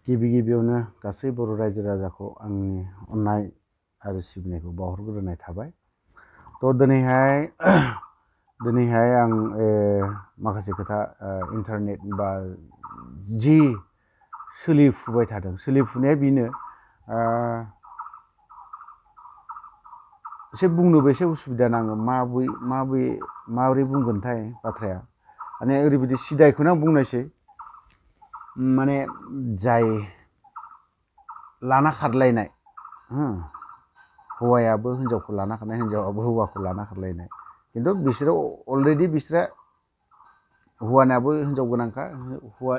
गिबियावनो गासै बर' रायजो राजाखौ आंनि अननाय आरो सिबिनायखौ बावहरग्रोनाय थाबाय। थ' दिनैहाय आं माखासे खोथा इन्टारनेट बा जि सोलिफुबाय थादों, सोलिफुनाया बेनो एसे बुंनोबो एसे उसुबिदा नाङो, माबोरै बुंगोनथाय बाथ्राया। माने ओरैबायदि सिदायखौनो आं बुंनायसै, माने जाय लाना खारलायनाय, हौवायाबो हिनजावखौ लाना खारनाय, हिनजावाबो हौवाखौ लाना खारलायनाय, खिन्थु बिसोरो अलरेडि हौवानाबो हिनजाव गोनांखा,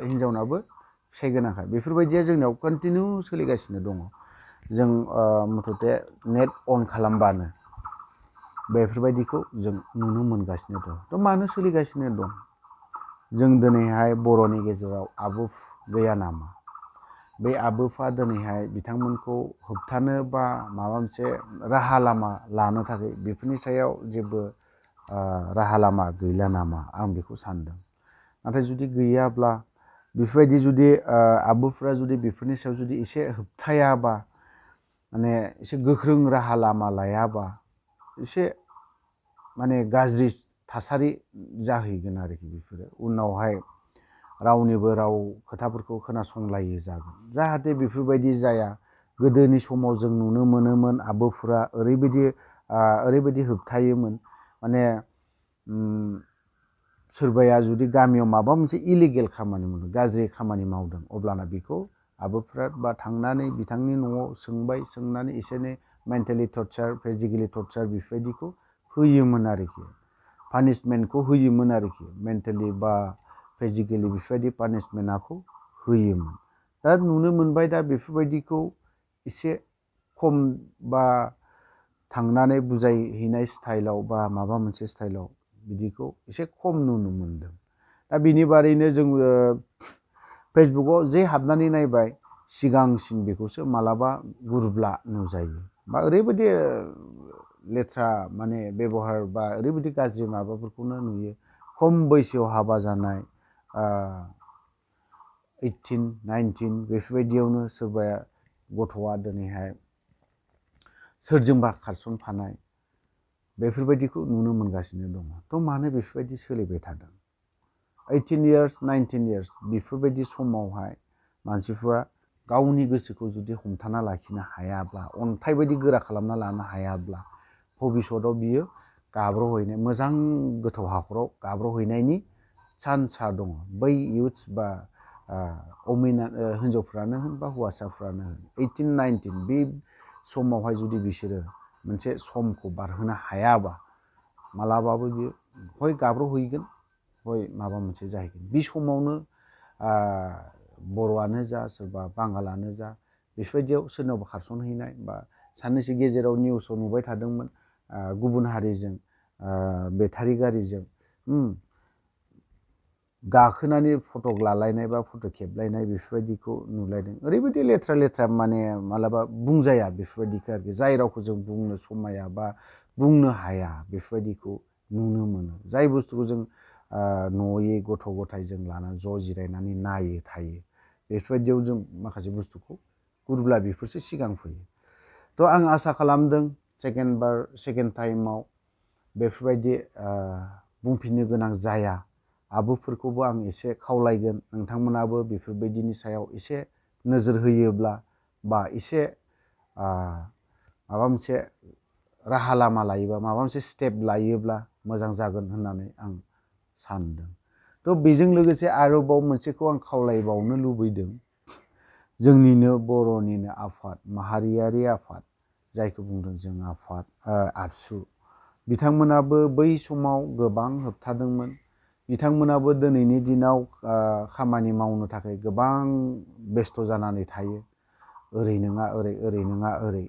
हिनजावनाबो फिसाइ गोनांखा। बेफोरबायदिया जोंनियाव कन्टिनिउ सोलिगासिनो दङ। जों मथथे नेट अन खालामबानो बेफोरबायदिखौ जों नुनो मोनगासिनो दं। थ' मानो सोलिगासिनो दं? जों दिनैहाय बर'नि गेजेराव आबुफ गैया नामा? बे आबुफा दिनैहाय बिथांमोनखौ होबथानो बा माबा मोनसे राहा लामा लानो थाखाय बेफोरनि सायाव जेबो राहा लामा गैला नामा? आं बेखौ सानदों। नाथाय जुदि गैयाब्ला, बेफोरबायदि जुदि आबुफोरा जुदि बेफोरनि सायाव जुदि एसे होबथायाबा, माने एसे गोख्रों राहा लामा लायाबा, एसे माने गाज्रि थासारि जाहैगोन आरोखि। बेफोरो उनावहाय रावनिबो राव खोथाफोरखौ खोनासंलायै जागोन। जाहाथे बेफोरबायदि जाया। गोदोनि समाव जों नुनो मोनोमोन आबुफोरा ओरैबायदि होबथायोमोन, माने सोरबाया जुदि गामियाव माबा मोनसे इलिगेल खामानि मावदों, गाज्रि खामानि मावदों, अब्लाना बेखौ आबुफोरा बा थांनानै बिथांनि न'आव सोंबाय, सोंनानै एसेनो मेन्टेलि टर्चार, फिजिकेलि टर्चार बेफोरबायदिखौ होयोमोन आरोखि। पानिशमेन्टखौ होयोमोन आरोखि। मेन्टेलि बा फिजिकेलि बेफोरबायदि पानिशमेन्टखौ होयोमोन। दा नुनो मोनबाय, दा बेफोरबायदिखौ एसे खम बा थांनानै बुजायहैनाय स्टाइलाव बा माबा मोनसे स्टाइलाव बिदिखौ एसे खम नुनो मोनदों। दा बिनि बारैनो जों फेसबुकआव जे हाबनानै नायबाय, सिगांसिन बेखौसो मालाबा गुरुब्ला नुजायो, बा ओरैबायदि लेथ्रा माने बेबहार बा ओरैबायदि गाज्रि माबाफोरखौनो नुयो। खम बैसोआव हाबा जानाय, 18, 19 बेफोरबायदियावनो सोरबाया गथ'आ दिनैहाय सोरजोंबा खारसनफानाय, बेफोरबायदिखौ नुनो मोनगासिनो दङ। थ' मानो बेफोरबायदि सोलिबाय थादों? 18 इयार्स 19 इयार्स बेफोरबायदि समावहाय मानसिफ्रा गावनि गोसोखौ जुदि हमथाना लाखिनो हायाब्ला, अन्थाइ बायदि गोरा खालामना लानो हायाब्ला, भबिसतआव बियो गाब्र'हैनाय, मोजां गोथौ हाखराव गाब्र'हैनायनि चान्सआ दङ। बै इयुथ्स बा हिनजावफ्रानो होन बा हौवासाफ्रानो होन, 18, 19 बे समावहाय जुदि बिसोरो मोनसे समखौ बारहोनो हायाबा, मालाबाबो बियो हय गाब्र'हैगोन, हय माबा मोनसे जाहैगोन। बे समावनो बर'आनो जा, सोरबा बांगालानो जा, बेफोरबायदियाव सोरनावबा खारसनहैनाय, बा साननैसो गेजेराव निउसाव नुबाय थादोंमोन, गुबुन हारिजों बेटारि गारिजों गाखोनानै फटक लालायनाय बा फट' खेबलायनाय, बेफोरबायदिखौ नुलायदों। ओरैबायदि लेथ्रा माने मालाबा बुंजाया बेफोरबायदिखौ आरोखि। जाय रावखौ जों बुंनो समाया बा बुंनो हाया, बेफोरबायदिखौ नुनो मोनो। जाय बुस्थुखौ जों न'यै गथ' गथाय जों लानानै ज' जिरायनानै नायो थायो, बेफोरबायदियाव जों माखासे बुस्थुखौ गुरुब्ला बेफोरसो सिगां फैयो। थ' आं आसा खालामदों सेकेन्ड टाइमाव बेफोरबायदि बुंफिननो गोनां जाया। आबुफोरखौबो आं एसे खावलायगोन, नोंथांमोनाबो बेफोरबायदिनि सायाव एसे नोजोर होयोब्ला, बा एसे माबा मोनसे राहा लामा लायोबा, माबा मोनसे स्टेप लायोब्ला मोजां जागोन होननानै आं सानदों। थ' बेजों लोगोसे आरोबाव मोनसेखौ आं खावलायबावनो लुबैदों। जोंनिनो बर'निनो आफाद, माहारियारि आफाद, जायखौ बुंदों जों आफाद आबसु, बिथांमोनाबो बै समाव गोबां होबथादोंमोन। बिथांमोनाबो दिनैनि दिनाव खामानि मावनो थाखाय गोबां बेस्थ' जानानै थायो। ओरै नङा ओरै, ओरै नङा ओरै,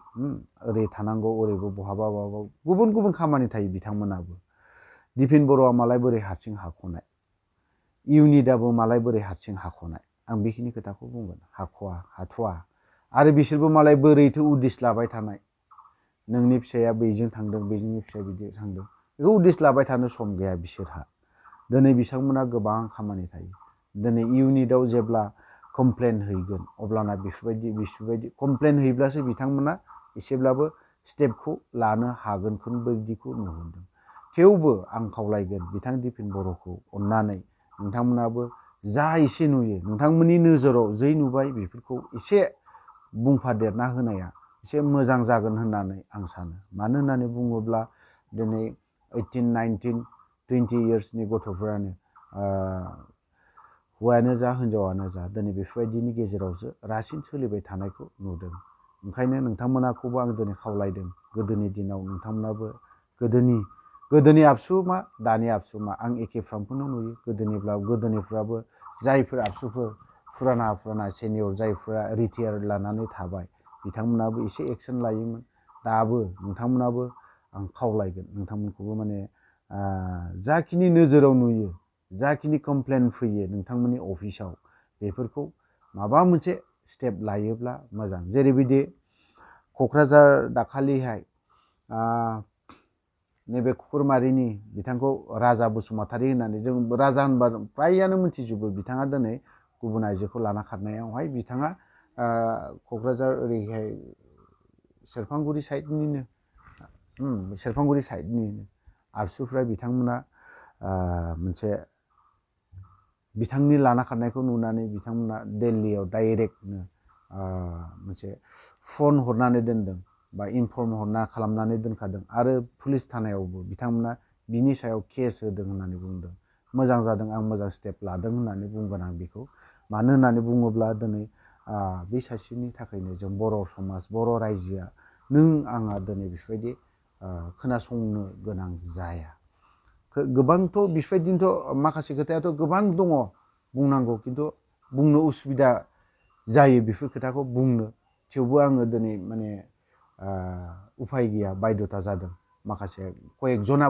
ओरै थानांगौ, ओरैबो बहाबा गुबुन गुबुन खामानि थायो बिथांमोनाबो। दिपेन बर'आ मालाय बोरै हारसिं हाख'नाय, इउनिटआबो मालाय बोरै हारसिं हाख'नाय, आं बेखिनि खोथाखौ बुंगोन। हाथ'वा। आरो बिसोरबो मालाय बोरैथो उदिस लाबाय थानाय, नोंनि फिसाया बैजों थांदों, बैजोंनि फिसाया बिदि थांदों, बेखौ उदिस लाबाय थानो सम गैया बिसोरहा। दिनै बिथांमोना गोबां खामानि थायो। दिनै इउनिटआव जेब्ला कमप्लेन हैगोन अब्लाना बेफोरबायदि कमप्लेन हैब्लासो बिथांमोना एसेब्लाबो स्टेपखौ लानो हागोनखौ बायदिखौ नुहुरदों। थेवबो आं खावलायगोन बिथां दिपेन बर'खौ अननानै नोंथांमोनाबो जा एसे नुयो नोंथांमोननि नोजोराव जै नुबाय बेफोरखौ एसे बुंफादेरना होनाया एसे मोजां जागोन होननानै आं सानो। मानो होननानै बुङोब्ला दिनै 18, 19, 20 इयार्सनि गथ'फोरानो हौवायानो जा हिनजावानो जा दिनै बेफोरबायदिनि गेजेरावसो रासिन सोलिबाय थानायखौ नुदों। ओंखायनो नोंथांमोनाखौबो आं दिनै खावलायदों गोदोनि दिनाव नोंथांमोनाबो गोदोनि आबसु मा दानि आबसु मा आं एखेफ्रामखौनो नुयो। गोदोनिफ्राबो जायफोर आबसुफोर फुराना सेनियर जायफोरा रिटायार लानानै थाबाय बिथांमोनाबो एसे एक्सन लायोमोन। दाबो नोंथांमोनाबो आं खावलायगोन नोंथांमोनखौबो माने जाखिनि नोजोराव नुयो जाखिनि कमप्लेन फैयो नोंथांमोननि अफिसाव बेफोरखौ माबा मोनसे स्टेप लायोब्ला मोजां। जेरैबायदि क'क्राझार दाखालिहाय नैबे खुरमारिनि बिथांखौ राजा बसुमतारी होननानै जों राजा होनबा फ्रायानो मिथिजोबो बिथाङा दिनै गुबुन आइजोखौ लाना खारनायावहाय बिथाङा क'क्राझार ओरैहाय सेरफांगुरि साइडनिनो आबसुफ्रा बिथांमोना मोनसे बिथांनि लाना खारनायखौ नुनानै बिथांमोना दिल्लीयाव डाइरेक्टनो मोनसे फन हरनानै दोनदों बा इनफर्म खालामनानै दोनखादों आरो पुलिस थानायावबो बिथांमोना बिनि सायाव केस होदों होननानै बुंदों। मोजां जादों आं मोजां स्टेप लादों होननानै बुंगोन आं बेखौ। मानो होननानै बुङोब्ला दिनै बे सासेनि थाखायनो जों बर' समाज बर' रायजोआ नों आंहा दिनै बेफोरबायदि खोनासंनो गोनां जाया। गोबांथ' बेफोरबायदिनोथ' माखासे खोथायाथ' गोबां दङ बुंनांगौ खिन्थु बुंनो उसुबिदा जायो बेफोर खोथाखौ बुंनो। थेवबो आङो दिनै माने उफाय गैया बायध'था जादों। माखासे कयेकजना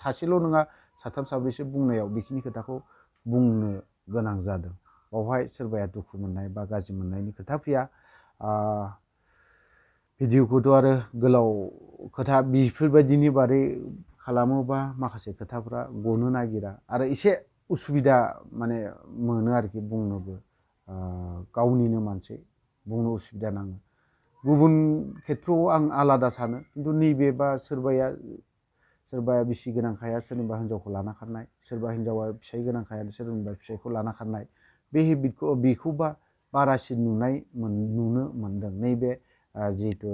सासेल' नङा साथाम साब्रैसो बुंनायाव बेखिनि खोथाखौ बुंनो गोनां जादों। बावहाय सोरबाया दुखु मोननाय बा गाज्रि मोननायनि खोथा फैया। भिडिअखौथ' आरो गोलाव खोथा बेफोरबायदिनि बारै खालामोबा माखासे खोथाफ्रा गनो नागिरा आरो एसे उसुबिदा माने मोनो आरोखि बुंनोबो। गावनिनो मानसि बुंनो उसुबिदा नाङो। गुबुन खेथ्रआव आं आलादा सानो खिन्थु नैबे बा सोरबाया बिसि गोनांखाया सोरनिबा हिनजावखौ लाना खारनाय, सोरबा हिनजावा फिसाइ गोनांखाया सोरनिबा फिसाइखौ लाना खारनाय बे बेखौबा बारासिन नुनो मोनदों। नैबे जिहेतु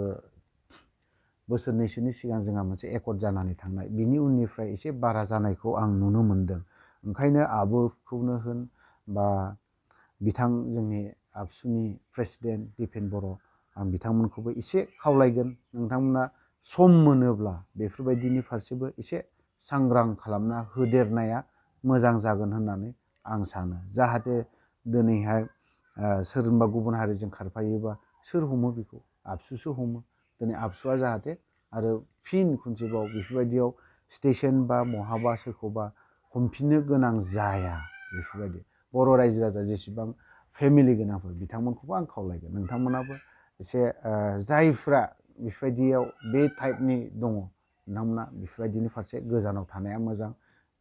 बोसोरनैसोनि सिगां जोंहा मोनसे एकर्ड जानानै थांनाय बिनि उननिफ्राय एसे बारा जानायखौ आं नुनो मोनदों। ओंखायनो आब'खौनो होन बा बिथां जोंनि आबसुनि प्रेसिडेन्ट दिपेन बर' आं बिथांमोनखौबो एसे खावलायगोन नोंथांमोना सम मोनोब्ला बेफोरबायदिनि फारसेबो एसे सांग्रां खालामना होदेरनाया मोजां जागोन होननानै आं सानो। जाहाथे दिनैहाय सोरजोंबा गुबुन हारिजों खारफायोबा सोर हमो बेखौ आबसुसो हमो। दिनै आबसुआ जाहाथे आरो फिन खनसेबाव बेफोरबायदियाव स्टेसन बा बहाबा सोरखौबा हमफिननो गोनां जाया। बेफोरबायदि बर' रायजो राजा जेसेबां फेमिलि गोनांफोर बिथांमोनखौबो आं खावलायगोन नोंथांमोनाबो एसे जायफ्रा बेफोरबायदियाव बे टाइपनि दङ नोंथांमोना बेफोरबायदिनि फारसे गोजानाव थानाया मोजां।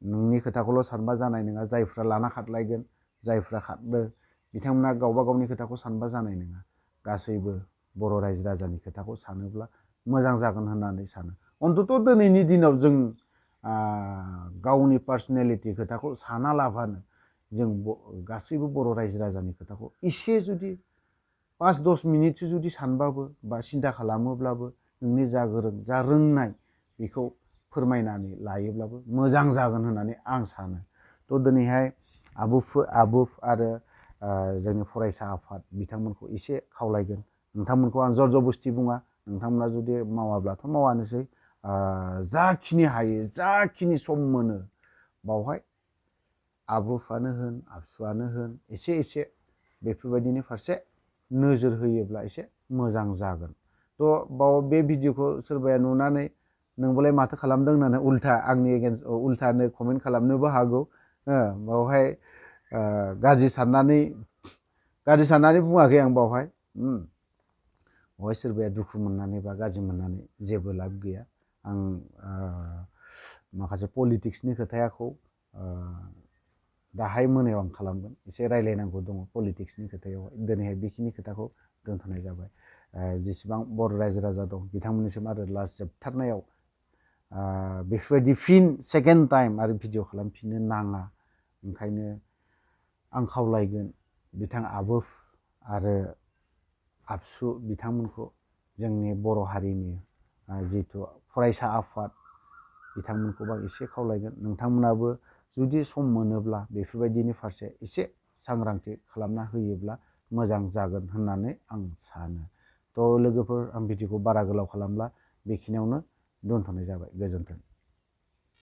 नोंनि खोथाखौल' सानबा जानाय नङा। जायफ्रा लाना खारलायगोन जायफ्रा खारदों बिथांमोना गावबा गावनि खोथाखौ सानबा जानाय नङा। गासैबो बर' रायजो राजानि खोथाखौ सानोब्ला मोजां जागोन होननानै सानो। अन्तत' दिनैनि दिनाव जों गावनि पार्सनेलिटि खोथाखौ सानालाबानो जों गासैबो बर' रायजो राजानि खोथाखौ एसे जुदि 5-10 मिनिटसो जुदि सानबाबो बा सिन्था खालामोब्लाबो नोंनि जा गोरों जा रोंनाय बेखौ फोरमायनानै लायोब्लाबो मोजां जागोन होननानै आं सानो। थ' दिनैहाय आबुफ आरो जोंनि फरायसा आफाद बिथांमोनखौ एसे खावलायगोन। नोंथांमोनखौ आं जर जबस्थि बुङा। नोंथांमोना जुदि मावाब्लाथ' मावानोसै। जाखिनि हायो जाखिनि सम मोनो बावहाय आबुफानो होन आबसुआनो होन एसे बेफोरबायदिनि फारसे नोजोर होयोब्ला एसे मोजां जागोन। थ' बाव बे भिडिअखौ सोरबाया नुनानै नोंबोलाय माथो खालामदों होननानै आंनि एगेन्स्ट उल्थानो कमेन्ट खालामनोबो हागौ। बावहाय गाज्रि साननानै बुङाखै आं बावहाय सोरबाया दुखु मोननानै बा गाज्रि मोननानै जेबो लाब गैया। आं माखासे पलिटिक्सनि खोथाखौ दाहाय मोनायाव आं खालामगोन एसे रायलायनांगौ दङ पलिटिक्सनि खोथायाव दिनैहाय बेखिनि खोथाखौ दोनथ'नाय जाबाय जेसेबां बर' रायजो राजा दं बिथांमोननिसिम आरो लास्ट जोबथारनायाव बेफोरबायदि फिन सेकेन्ड टाइम आरो भिडिअ खालामफिननो नाङा ओंखायनो आं खावलायगोन बिथां आबोफ आरो आबसु बिथांमोनखौ जोंनि बर' हारिनि जिथु फरायसा आफाद बिथांमोनखौबो आं एसे खावलायगोन नोंथांमोनाबो जुदि सम मोनोब्ला बेफोरबायदिनि फारसे एसे सांग्रांथि खालामना होयोब्ला मोजां जागोन होननानै आं सानो थ' लोगोफोर आं भिडिअखौ बारा गोलाव खालामला बेखिनियावनो दोनथ'नाय जाबाय गोजोन्थों